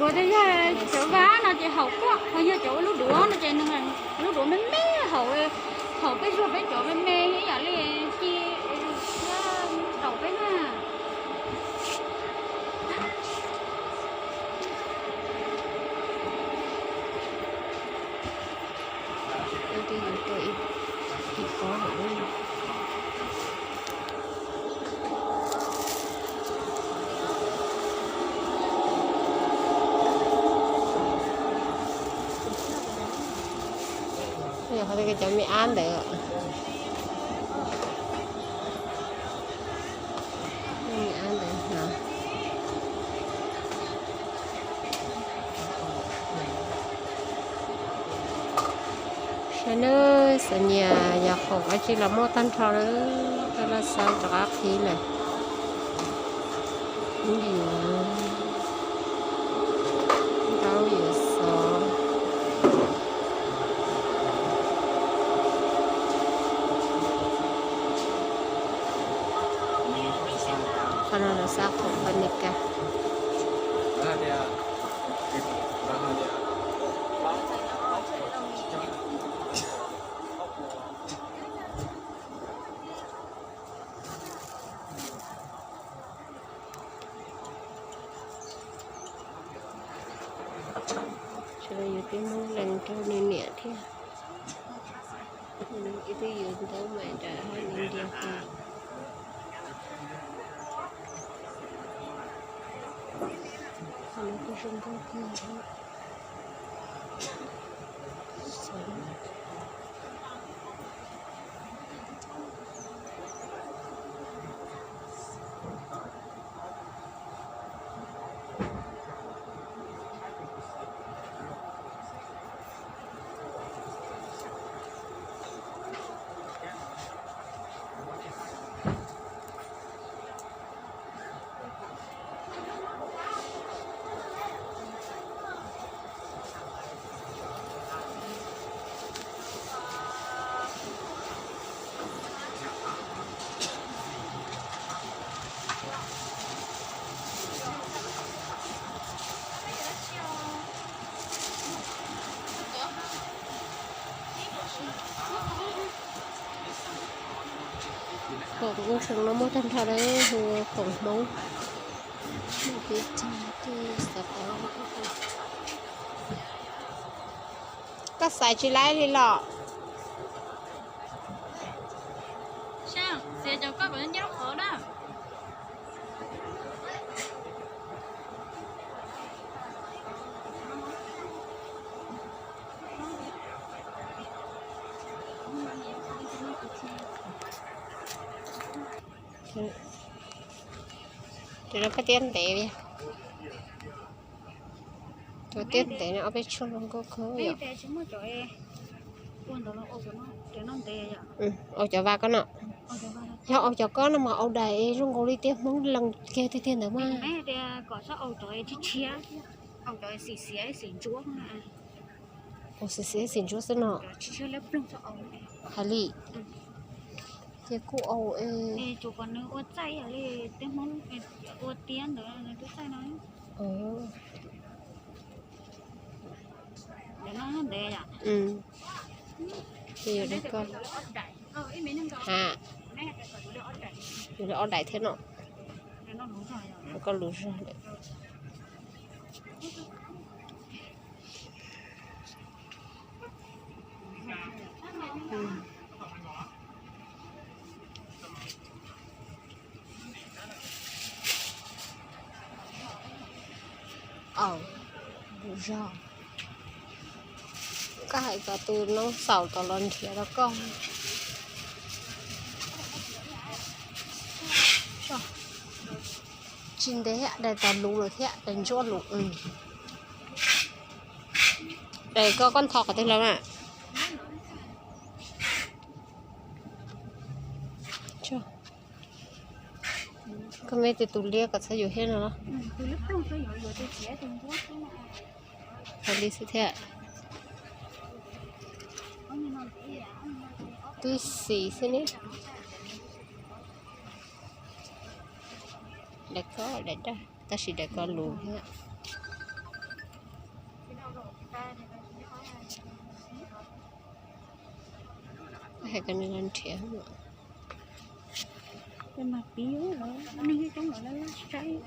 Ua rau yog cov vab no ces haum kuaj, ho yog cov ua lub duav no ces nws lub duav me me haum, haum peb zuag peb cov me me ib yam li ci daum peb na. Yog qhov cov me ab ntawd, me ab ntawd no. Saib nawb, xav nyiam yog khoom dab tsi los muaj tag nrho lawm, koj los xav rov qab qhib lawm. Ib yus ntaub yus xov. Qhov no lawv xav khoom Amelikas. Sawv daws yuav tib Hmoob lees rau nws niam thiab. Ib tug yuav ntaub mais nram hab India pem. Qhov no kuj zoo nkauj kawg thiab. Khoom ub tseem no muaj tag nrho lawm, hu khoom Hmoob. Koj xaiv tsis laib li los? Ces no koj tiab ntev li. Tus tiab ntev no ob peb tshuaj zoo nkauj kawg. Au cov vas koj no. Yog au cov koj no mas au daim zoo nkaus li tiaj Hmoob lees kiag tiag tiag ntawd mas. Au xiv xiav xim ntsuab xwb no. Hais li. Ces kuj au. Ces yuav daim koj. Ha, yuav li ob daim thiab no. Koj lus zog lawm. Au, lus zog. Koj hais kom tus noob xaus tod los nrhiav rau koj. Tsis ntev thiab, daim tod luv lawm thiab, daim ntsuab luv. Daim koj, koj ntho qhov twg los mas? Koj meb tus liab kom txhob yuav thiab no los? Hais li xwb thiab. Tib xis xwb ne. Daim ko, daim daj, tab sis daim ko luv thiab. Koj nrhiav mas pib nej coob los laj laj saib.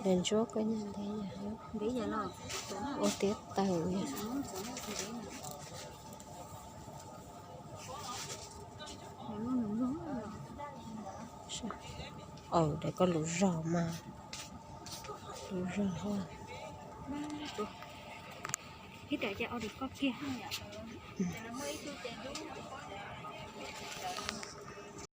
Daim ntsuab koj nyob ntev yam, ua tiab taws yam. Daim koj lus zog mas, lus zog. Ib daim ces ua daim koj kiag.